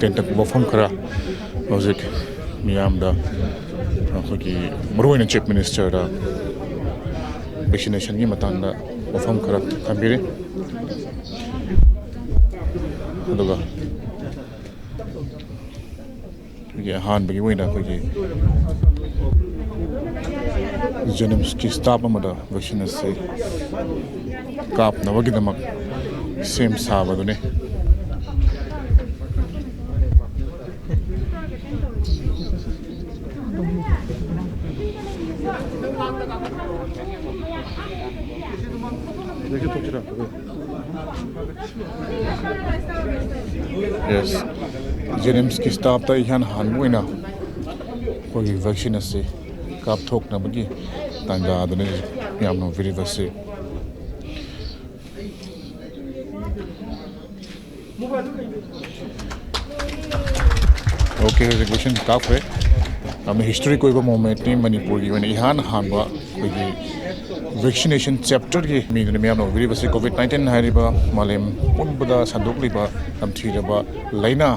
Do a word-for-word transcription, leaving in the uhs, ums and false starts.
ꯇꯦꯟꯇꯛꯄ ꯋꯥꯐꯝ ꯈꯔ ꯍꯧꯖꯤꯛ ꯃꯤꯌꯥꯝꯗ, ꯑꯩꯈꯣꯏꯒꯤ ꯃꯔꯨꯑꯣꯏꯅ ꯆꯤꯐ ꯃꯤꯅꯤꯁꯇꯔꯗ ꯚꯦꯛꯁꯤꯅꯦꯁꯟꯒꯤ ꯃꯇꯥꯡꯗ ꯋꯥꯐꯝ ꯈꯔ ꯊꯝꯕꯤꯔꯤ꯫ ꯑꯗꯨꯒ ꯑꯩꯈꯣꯏꯒꯤ ꯑꯍꯥꯟꯕꯒꯤ ꯑꯣꯏꯅ ꯑꯩꯈꯣꯏꯒꯤ ꯖꯦꯅꯤꯝꯁꯀꯤ ꯁ꯭ꯇꯥꯐ ꯑꯃꯗ ꯚꯦꯛꯁꯤꯟ ꯑꯁꯤ ꯀꯥꯞꯅꯕꯒꯤꯗꯃꯛ ꯁꯦꯝ ꯁꯥꯕꯗꯨꯅꯤ꯫ ꯌꯦꯁ, ꯖꯦꯅꯤꯝꯁꯀꯤ ꯁ꯭ꯇꯥꯐꯇ ꯏꯍꯥꯟ ꯍꯥꯟꯕ ꯑꯣꯏꯅ ꯑꯩꯈꯣꯏꯒꯤ ꯚꯦꯛꯁꯤꯟ ꯑꯁꯤ ꯀꯥꯞꯊꯣꯛꯅꯕꯒꯤ ꯇꯥꯟꯖꯥ ꯑꯗꯨꯅ ꯌꯥꯝꯅ ꯎꯕꯤꯔꯤꯕꯁꯤ꯫ ꯑꯣꯀꯦ, ꯍꯧꯖꯤꯛ ꯚꯦꯛꯁꯤꯟ ꯀꯥꯞꯈ꯭ꯔꯦ꯫ ꯌꯥꯝꯅ ꯍꯤꯁꯇꯣꯔꯤꯛ ꯑꯣꯏꯕ ꯃꯣꯃꯦꯟꯠꯅꯤ꯫ ꯃꯅꯤꯄꯨꯔꯒꯤ ꯑꯣꯏꯅ ꯏꯍꯥꯟ ꯍꯥꯟꯕ ꯑꯩꯈꯣꯏꯒꯤ ꯚꯦꯛꯁꯤꯅꯦꯁꯟ ꯆꯦꯞꯇꯔꯒꯤ ꯃꯤꯗꯨꯅ ꯃꯤꯌꯥꯝꯅ ꯎꯕꯤꯔꯤꯕꯁꯤ ꯀꯣꯚꯤꯗ ꯅꯥꯏꯟꯇꯤꯟ ꯍꯥꯏꯔꯤꯕ ꯃꯥꯂꯦꯝ ꯄꯨꯝꯕꯗ ꯁꯟꯗꯣꯛꯂꯤꯕ ꯇꯝꯊꯤꯔꯕ ꯂꯥꯏꯅꯥ